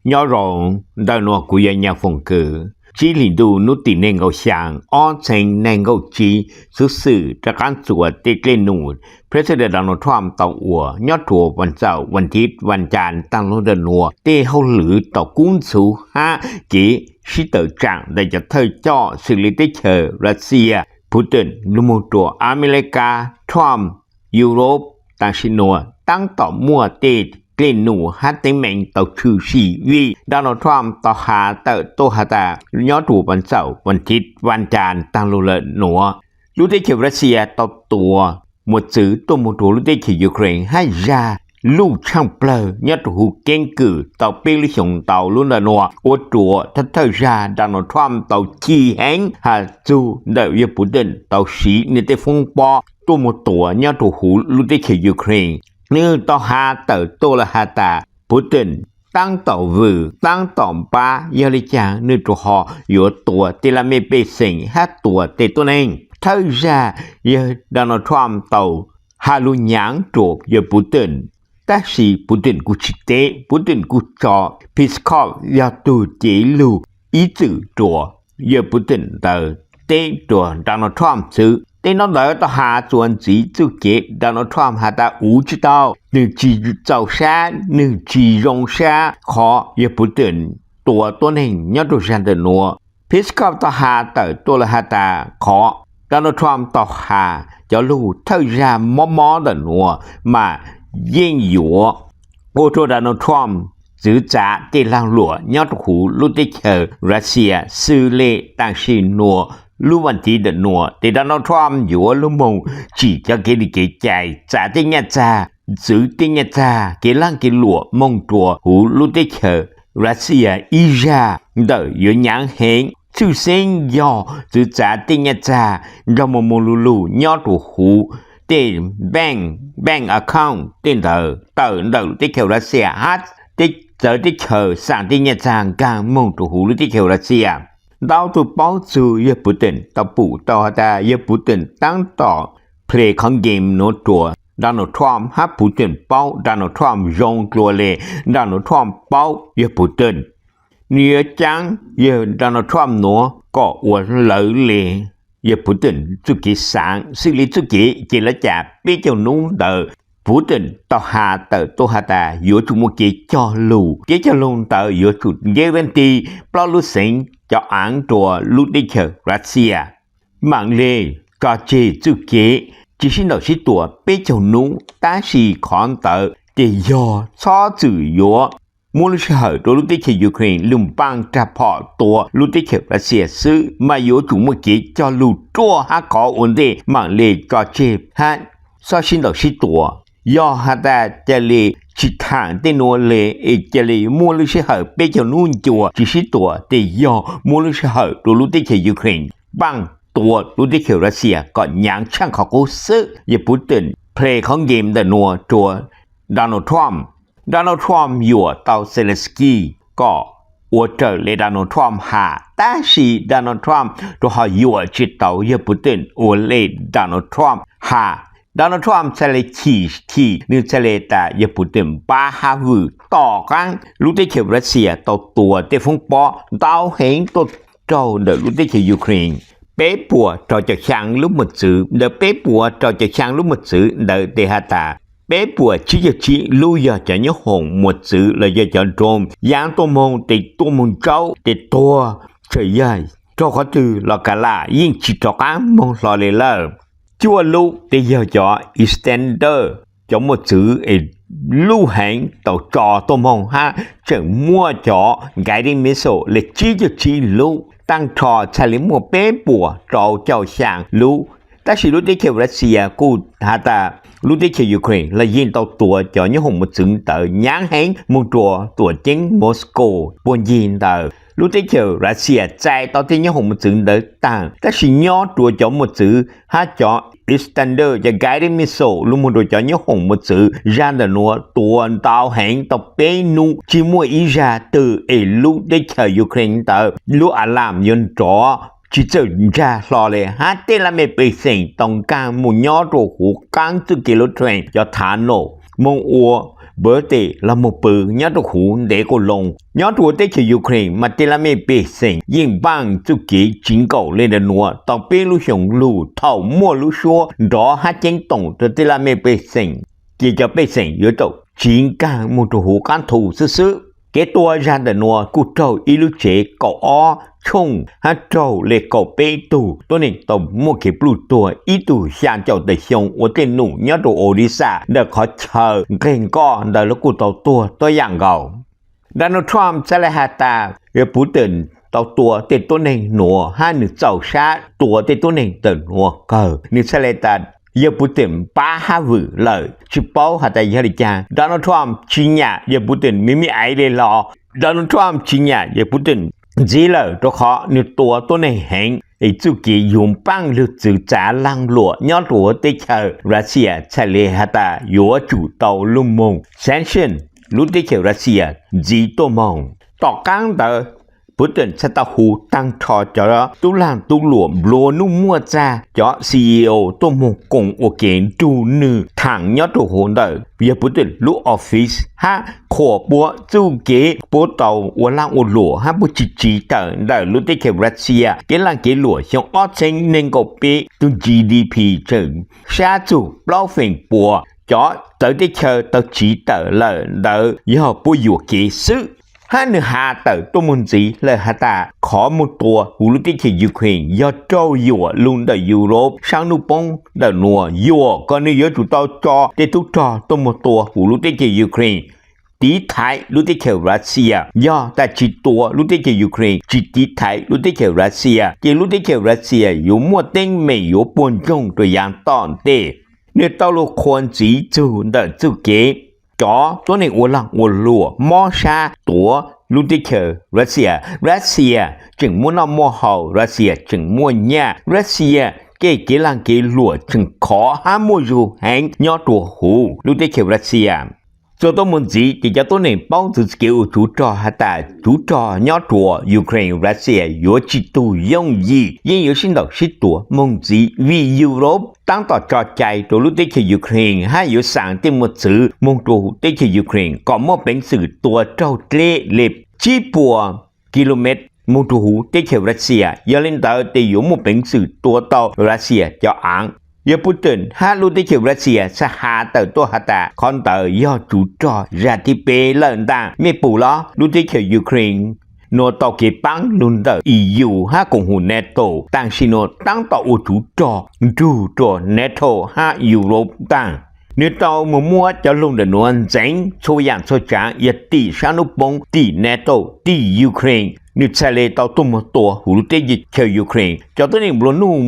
Nyob zoo, ntawm nuav kuv yog Nyaj Foom Kws. Tsib hlis ntuj nub tim neeg nkaum xyaa ob txheeb neeg nkaum tsib, xuv xwm rov qaab txuas tej dlej num President Donald Trump tau ua nyob rua vas xaum, vas thiv, vas cas taag lug ntawm nuav, tej hauj lwm tau kub ntxhuv hab kev sib tawm tsaam ntawm cov thawj coj xws le teb chaws Russia, Putin lug moog rua America, Trump, Europe, tam sim nuav taab tom muaj tej dlej num hab teeb meem tau tshwm sim vim Donald Trump tau has tawm tuaj has tas nyob rua vas xaum, vas thiv, vas cas taag lug lawm nuav, lub teb chaws Russia tau tua mos txwv tuaj moog rua lub teb chaws Ukraine hab zag luj tshaaj plawg nyob rua huv keeb kwm tau peb lub xyoos ntau lub ntawm nuav, ua rua thawj thawj zag Donald Trump tau chim heev has txug ntawm yawg Putin tau siv nwg tej foob pob tuaj moog tua nyob rua huv lub teb chaws Ukraine. Nwg tau has tawm tuaj lawm has tas Putin taab tom vwm taab tom npab, yog le caag nwg rua ho yuav tua tej laj mej pej xeem hab tua tej tuab neeg. Thawj zag yawg Donald Trump tau has lug nyaav rua yawg Putin, tab sis Putin kuj tsi teb. Putin kuj tso Peskov yog tug cev lug ib txwm rua yawg Putin ntawd teb rua Donald Trump xwb. Tej nuav ntawd tau has txuas ntxiv txuj kev Donald Trump has tas uv tsi tau, nwg tsi txaus sab, nwg tsi zoo sab qhov yawg Putin tua tuab neeg nyob rua zag ntawm nuav. Peskov tau has tawm tuaj lawm has tas qhov Donald Trump tau has cov lug thawj zag mob mob ntawm nuav mas yeej yuav ua rua Donald Trump txwv txav tej laag luam nyob rua huv lub teb chaws Russia xws le tam sim nuav lub vas thiv ntawm nuav tes Donald Trump yuav lug moog tsim cov kev li kev cai, txav tej nyaj txag, txwv tej nyaj txag, kev laag kev luam moog rua huv lub teb chaws Russia ib zag ntawm yuav nyaav heev, tshwj xeeb yog txwv txav tej nyaj txag nrug moog moog lug lug nyob rua huv tej bank, bank account tej ntawd tawm ntawm lub teb chaws Russia hab tej txawv teb chaws xaam tej nyaj txag nkaag moog rua huv lub teb chaws Russia. Ntau tug paub txug yawg Putin tau pum tau has tas yawg Putin taab tom play qhov game nuav rua Donald Trump hab Putin paub Donald Trump zoo dlua le Donald Trump paub yawg Putin. Nwg yuav caab yawg Donald Trump nuav kom ua lawv le yawg Putin txuj kev xaav. Xws le txuj kev ces lawv cas peb caug nub ntawd Putin tau has tawm tuaj has tas yuav tsum muaj kev cog lug, kev cog lug ntawd yuav tsum guarantee plaub lub xeev cov aav rua lub teb chaws Russia. Maam le tso tseg txuj kev tsi sib ntaus sib tua peb caug nub, tab sis qhov ntawd tes yog txhob txwm yuav muab lub sij hawm rua lub teb chaws Ukraine lug npaaj rag phom tua lub teb chaws Russia xwb, mas yuav tsum muaj kev cog lug ruaj hab qhov ua ntej maam le tso tseg hab txhob sib ntaus sib tua. Yog has tas ca le tsi thaam tej nuav le es ca le muaj lub sij hawm peb caug nub ncua tsi sib tua tes yog muab lub sij hawm rua lub teb chaws Ukraine npaaj tua lub teb chaws Russia kom nyaav tshaaj qhov qub xwb. Yawg Putin play qhov game ntawm nuav rua Donald Trump. Donald Trump yuam tau Zelensky kom ua raws le Donald Trump has, tab sis Donald Trump rua ho yuam tsi tau yawg Putin ua le Donald Trump has. Donald Trump txhaj le chim chim, nwg txhaj le tas yawg Putin npab hab vwm. Tom qaab lub teb chaws Russia tau tua tej foob pob ntau heev tuaj raug ntawm lub teb chaws Ukraine. Peb puas rau caum xyaa lub mos txwv, ntawm peb puas rau caum xyaa lub mos txwv ntawd tes has tas peb puas tsib caug tsib lub yog cov nyoob hoom mos txwv los yog cov drone yaav tuaj moog tes tuaj moog ntsaub tes tuag, txawm yog raug qhov twg los kav lam yeej tsi rov qaab moog hlo le lawm. Cuaj lub tes yog cov Iskander, cov mos txwv es luj heev tau tso tuaj moog hab tseem muaj cov guided missile le tsib caug tsib lub. Taaj nrho txhaj le muaj peb puas rau caum xyaa lub. Tab sis lub teb chaws Russia kuj has tas lub teb chaws Ukraine los yeej tau tua cov nyoob hoom mos txwv ntawd nyaav heev moog rua tuam ceeb Moscow puag ncig ntawd. Lub teb chaws Russia txais tau tej nyoob hoom mos txwv ntawd taag, tab sis nyob rua cov mos txwv hab cov Iskander, cov guided missile lug moog rua cov nyoob hoom mos txwv zag ntawm nuav tua ntau heev tau peb nub tsi muaj ib zag twg es lub teb chaws Ukraine ntawd lub alarm yuav nrov tsi txawj ntsag hlo le hab tej laj mej pej xeem tau nkaag moog nyob rua huv qaab txuj kev lub train cov tunnel moog ua npawv tes los moog pw nyob rua huv ntev quas loo. Nyob rua teb chaws Ukraine mas tej laj mej pej xeem yeej npaaj txuj kev tsiv nkaum le ntawm nuav tau peb lub xyoo lug thaum muaj lub suab nrov hab ceeb toom rua tej laj mej pej xeem, ces cov pej xeem yuav tau tsiv nkaag moog rua huv qaab thu xwb xwb. Kev tua zag ntawm nuav kuj raug ib lub tsev kaum ob tshooj hab raug le kaum peb tug tuab neeg tau muaj kev pluj tuag, ib tug xyaa caum tawm xyoo ua tej num nyob rua Odisha ntawm qhov chaw nqeg nkoj ntawd los kuj tau tuag tuab yaam nkaus. Donald Trump txhad le has tas yawg Putin tau tua tej tuab neeg nuav hab nwg txaus sab tua tej tuab neeg ntawm nuav kawg. Nwg txhad le tas yawg Putin pab hab vwm lawm, tsi paub has tas yog le caag. Donald Trump tsi nyam yawg Putin, miv miv aiv le los Donald Trump tsi nyam yawg Putin ntxiv lawm rua qhov nwg tua tuab neeg heev. Es txuj kev yuav npaaj lug txwv txav laag luam nyob rua teb chaws Russia txhad le has tas yuav tsum tau lug moog sanction lub teb chaws Russia ntxiv tuaj moog. Tom qaab ntawd Putin txhad tau hu taag nrho cov tub laag tub luam nplua nuj muaj txag, cov C E O tuaj moog koom ua ke nrug nwg thaam nyob rua huv ntawm yawg Putin lub office hab qhuas puab txuj kev puab tau ua laaj ua luam hab puab tsi tsiv tawm ntawm lub teb chaws Russia. Kev laaj kev luam xyoo ob txheeb neeg nkaum peb tug G D P tseem sab txug plaub feem pua cov tawv teb chaws tau tsiv tawm lawm ntawd yog puab yuam kev xwb. Hab nwg has tawm tuaj moog ntxiv lawm has tas qhov moog tua huv lub teb chaws Ukraine yog raug yuam lug ntawm Europe saab nub poob ntawm nuav, yuam kom nwg yuav tsum tau tso tej tub rog tuaj moog tua huv lub teb chaws Ukraine, tiv thaiv lub teb chaws Russia. Yog tas tsi tua lub teb chaws Ukraine, tsi tiv thaiv lub teb chaws Russia, ces lub teb chaws Russia yuav muaj teeb meem yuav puag ntsoog rua yaav tom ntej. Nwg tau lug qhuas ntxiv txug ntawm txuj kev cov tuab neeg ua laag ua luam mob sab tuav lub teb chaws Russia. Russia tseem muaj noj muaj haus, Russia tseem muaj nyaj, Russia tej kev laaj kev luam tseem khov hab muaj zug heev nyob rua huv lub teb chaws Russia. Txuas tuaj moog ntxiv ces cov tuab neeg paub txug txuj kev ua tsuv rog has tas tsuv rog nyob rua Ukraine Russia yuav tsi tug yooj yim, yeej yuav sib ntaus sib tua moog ntxiv vim Europe taab tom tso cai rua lub teb chaws Ukraine hab yuav xaa tej mos txwv moog rua huv teb chaws Ukraine kom muaj peev xwm tua raug dleb le tsib puas kilomev moog rua huv teb chaws Russia. Yog le ntawd tes yuav muaj peev xwm tua tau Russia cov aav. Yawg Putin hab lub teb chaws Russia txhad has tawm tuaj has tas qhov ntawd yog tsuv rog zag thib peb lawm ntaag. Mej pum los lub teb chaws Ukraine nuav tau kev paab lug ntawm E U hab koom haum NATO, tam sim nuav taab tom ua tsuv rog nrug rua NATO hab Europe ntaag. Nwg tau moog muab cov lug ntawm nuav ntxeev txhua yaam txhua tsaav yog tim saab nub poob, tim NATO, tim Ukraine. Nwg txhad le tau tuaj moog tua huv lub teb chaws Ukraine. Cov tuab neeg nplua nuj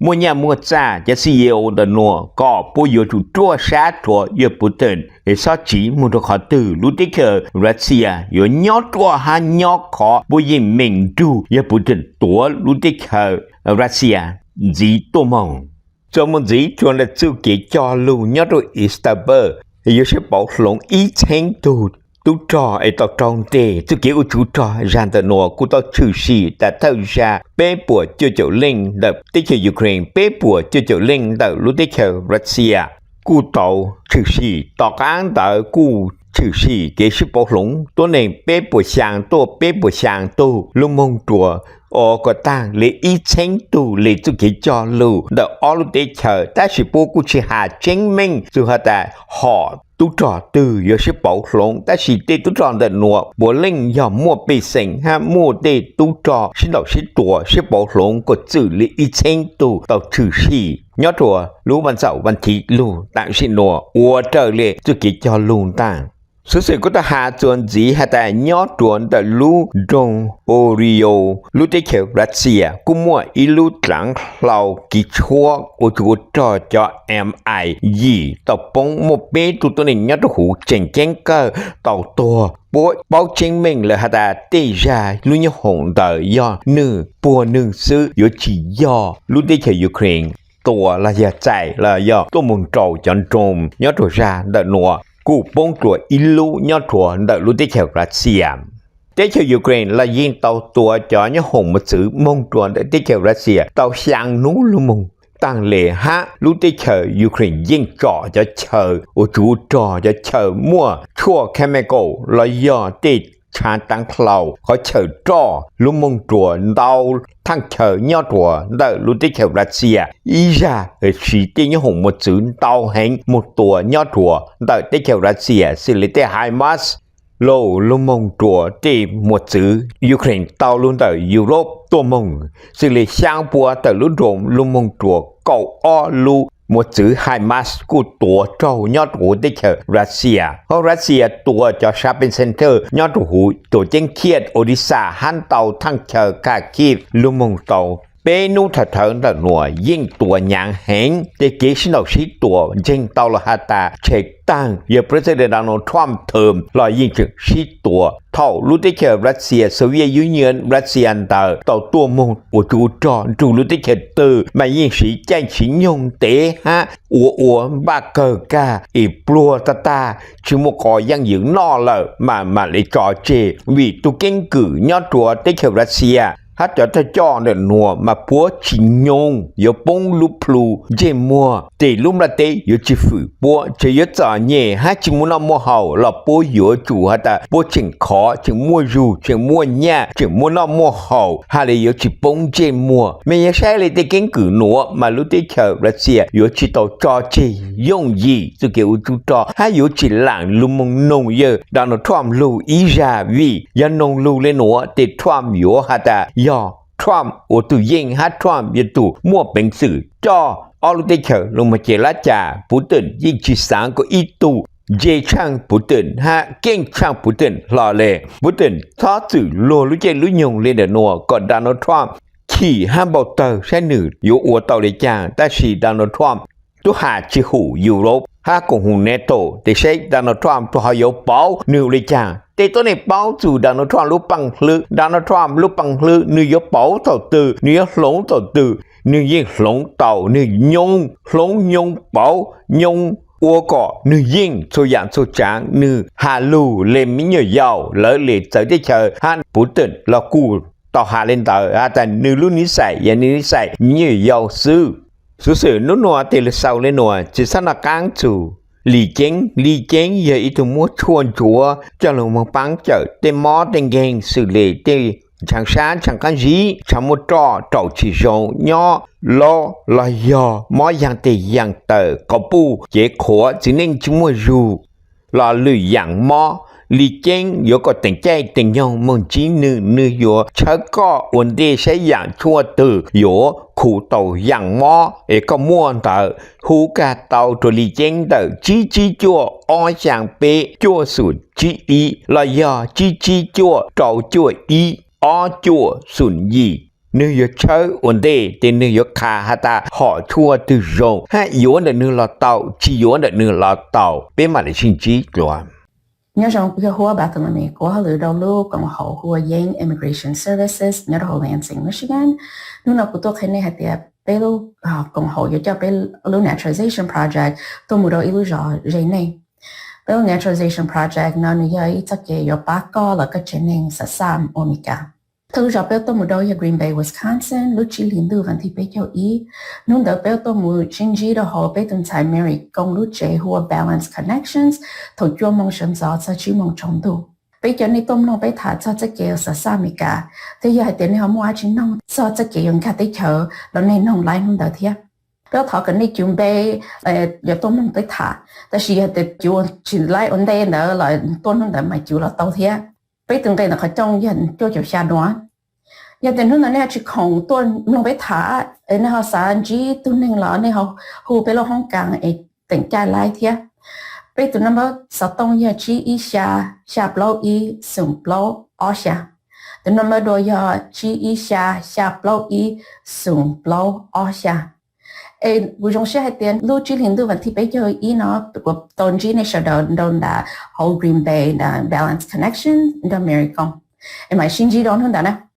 muaj nyaj muaj txag, cov C E O ntawm nuav kom puab yuav tsum ruaj sab rua yawg Putin es xob tsiv moog rua qhov twg. Lub teb chaws Russia yuav nyob ruaj hab nyob khov, puab yeej meem nrug yawg Putin tuav lub teb chaws Russia ntxiv tuaj moog. Txuas moog ntxiv rua ntawm txuj kev cog lug nyob rua Istanbul yuav sib pauv hloov ib txheeb tug tub rog es tau raug nteg. Txuj kev ua tsuv rog zag ntawm nuav kuj tau tshwm sim tas thawj zag peb puas cuaj caum leej ntawm teb chaws Ukraine, peb puas cuaj caum leej ntawm lub teb chaws Russia kuj tau tshwm sim. Tom qaab ntawd kuj tshwm sim kev sib pauv hloov tuab neeg peb puas xyaa tuaj peb puas xyaa tug lug moog rua ua kom taag le ib txheeb tug le txuj kev cog lug ntawm ob lub teb chaws, tab sis puab kuj tsi has tseeb meej txug has tas hom tub rog twg yuav sib pauv hloov, tab sis tej tub rog ntawm nuav puav leej yog muaj pej xeem hab muaj tej tub rog sib ntaus sib tua sib pauv hloov kom txwm le ib txheeb tug tau tshwm sim nyob rua lub vaaj txaum vaaj thiv lug tam sim nuav ua raws le txuj kev cog lug ntaag. Xov xwm kuj tau has txuas ntxiv has tas nyob rua ntawm lub nroog Oryol lub teb chaws Russia kuj muaj ib lub dlaav hlau kev tshuab ua tsuv rog cov M I yim tau poob, muaj peb tug tuab neeg nyob rua huv tseem ceeb kawg tau tuag. Puab paub tseeb meej lawm has tas tej zag lub nyoob hoom ntawd yog nwg puag nwg xwb, yuav tsi yog lub teb chaws Ukraine tua los yog txais los yog tuaj moog rau cov nroog nyob rua zag ntawm nuav. Kuj poob dlua ib lub nyob rua ntawm lub teb chaws Russia. Teb chaws Ukraine los yeej tau tua cov nyoob hoom mos txwv moog rua ntawm teb chaws Russia tau xyaa nub lug moog taag le hab lub teb chaws Ukraine yeej tsom cov chaw ua tsov rog, cov chaw muaj tshuaj chemical los yog tej tshaav taav hlau, qhov chaw roj lub moog rua ntau thaaj chaw nyob rua ntawm lub teb chaws Russia. Ib zag siv tej nyoob hoom mos txwv ntau heev moog tua nyob rua ntawm teb chaws Russia xws le tej HIMARS, lug lug moog rua tej mos txwv Ukraine tau lug ntawm Europe tuaj moog, xws le xyaa pua tawm lub drone lug moog rua kaum ob lub mos txwv HIMARS kuj tuav raug nyob rua huv teb chaws Russia. Hab Russia tua cov shopping center nyob rua huv tuam ceeb Kyiv, Odesa hab ntau thaaj chaw Kharkiv lug moog tau peb nub thawm thawv ntawm nuav yeej tua nyaav heev. Tej kev sib ntaus sib tua ntseeg tau los has tas tshem taag yog President Donald Trump term los yeej tseem sib tua. Thaum lub teb chaws Russia, Soviet Union, Russia ntawd tau tuaj moog ua tsov rog nrug lub teb chaws twg mas yeej siv caij siv nyoog ntev hab ua ua npaj kawg kag es pluag tag tag tsi muaj qos yaaj yws noj lawm mas mam le tso tseg, vim tug keeb kwm nyob rua teb chaws Russia hab cov thawj coj ntawm nuav mas puab tsi nyoog yuav poob lub plhu ntsej muag, tes lub nplaj teb yuav tsi fwm puab, tseem yuav txom nyem hab tsi muaj noj muaj haus los puab yuav tsum has tas puab tseem khov, tseem muaj zug, tseem muaj nyaj, tseem muaj noj muaj haus, has le yuav tsi poob ntsej muag. Mej yuav saib le tej keeb kwm nuav mas lub teb chaws Russia yuav tsi tau tso tseg yooj yim txuj kev ua tsov rog hab yuav tsi laam lug moog noog yawg Donald Trump lug ib zag, vim yog noog lug le nuav tes Trump yuav has tas yog Trump ua tug yeej hab Trump yog tug muaj peev xwm coj ob lub teb chaws lug moog ces lab cas Putin yeej tsi xaav kom ib tug ntse tshaaj Putin hab keej tshaaj Putin hlo le. Putin txhob txwm luag lub caij lub nyoog le ntawm nuav kom Donald Trump chim hab npau tawg saib nwg yuav ua tau le caag. Tab sis Donald Trump tub has tsi hum Europe hab koom haum NATO tes saib Donald Trump tub ho yuav pauv nwg ua le caag. Tej tuab neeg paub txug Donald Trump lub paaj hlwb, Donald Trump lub paaj hlwb nwg yuav pauv thaum twg, nwg yuav hloov thaum twg, nwg yeej hloov tau. Nwg nyoog hloov, nyoog pauv, nyoog ua kom nwg yeej txhua yaam txhua tsaav. Nwg has lug le miv nyuam yaus lawv le txawv teb chaws hab Putin los kuj tau has le ntawd has tas nwg lub niv xais yog nwg niv xais miv nyuam yaus xwb. Xuv xwm nub nuav tes lug xaus le nuav tsi xob noj qaab txug Lis Ceeb. Lis Ceeb yog ib tug muab tshuaj ntsuav coj lug moog paab cawm tej mob tej nkeeg xws le tej ntshaav sab ntshaav qaab zib, ntshaav muaj roj, raum tsi zoo, nyob lob los yog mob yaag teg yaag taw, quas puj cev qhuav, txiv neej tsi muaj zug los lwm yaam mob. Lis Ceeb yuav kom teem caij teem nyoog moog ntsib nwg, nwg yuav tshawb koj ua ntej saib yaam tshuaj twg yuav khuv tau yaam mob es koj muaj ntawd. Hu kag tau rua Lis Ceeb ntawm tsib tsib cuaj ob xyaa peb cuaj xum tsib ib los yog tsib tsib cuaj rau cuaj ib ob cuaj xum yim. Nwg yuav tshawb ua ntej tes nwg yuav qha has tas hom tshuaj twg zoo hab yuav ntawm nwg los tau, tsi yuav ntawm nwg los tau. Peb mam le sib ntsib dlua. Nyob zoo, kuv yog Huab Bartholomew, kuv ua hauj lwm rau lub koom haum hu ua Yang Immigration Services nyob rau hauv Lansing, Michigan. Hnub no kuv tuaj qhia nej hais tias peb lub koom haum yuav coj peb lub naturalization project tuaj mus rau ib lub zos ze nej. Peb lub naturalization project no nws yog ib txoj kev yuav pab koj los koj tsev neeg xam xam ua Meskas. Thawj lub zos peb tuaj mus rau yog Green Bay, Wisconsin, lub tsib hlis ntuj vas thib peb caug ib. Hnub ntawd peb tuaj mus sib ntsib rau hauv peb tus ntxhais Mary Koob lub tsev hu ua Balance Connections thaum cuaj moos sawv ntxov txog tsib moos tsaus ntuj. Peb cov nej tuaj mloog peb tham txog txoj kev xam xam Meskas, thiab yog hais tias nej ho muaj dab tsi noog txog txoj kev yuav nkag teb chaws los nej noog laib hnub ntawd thiab. Peb thov kom nej cuv npe yuav tuaj mloog peb tham, tab sis yog tias cuv tsis laib ua ntej ntawd los tuaj hnub ntawd mas cuv los tau thiab. Peb tus nqe ntawm qhov coj yog cuaj caum xya dua. Yog tias hnub ntawd nej ho tsis khoom tuaj mloog peb tham, nej ho xav ntsib tug neeg los nej ho hu peb lub hoob kas es teem caij laib thiab. Peb tus number xov tooj yog tsib ib xya xya plaub ib xoom plaub ob xya. Tus number dua yog tsib ib xya xya plaub ib xoom plaub ob xya. Es kuv zoo siab hais tias lub tsib hlis ntuj vas thib peb caug ib no kuv tau ntsib nej sawv daws nrog ntawm hauv Green Bay Balance Connection nrog Mary Koob. Es mam sib ntsib rau hnub ntawd na.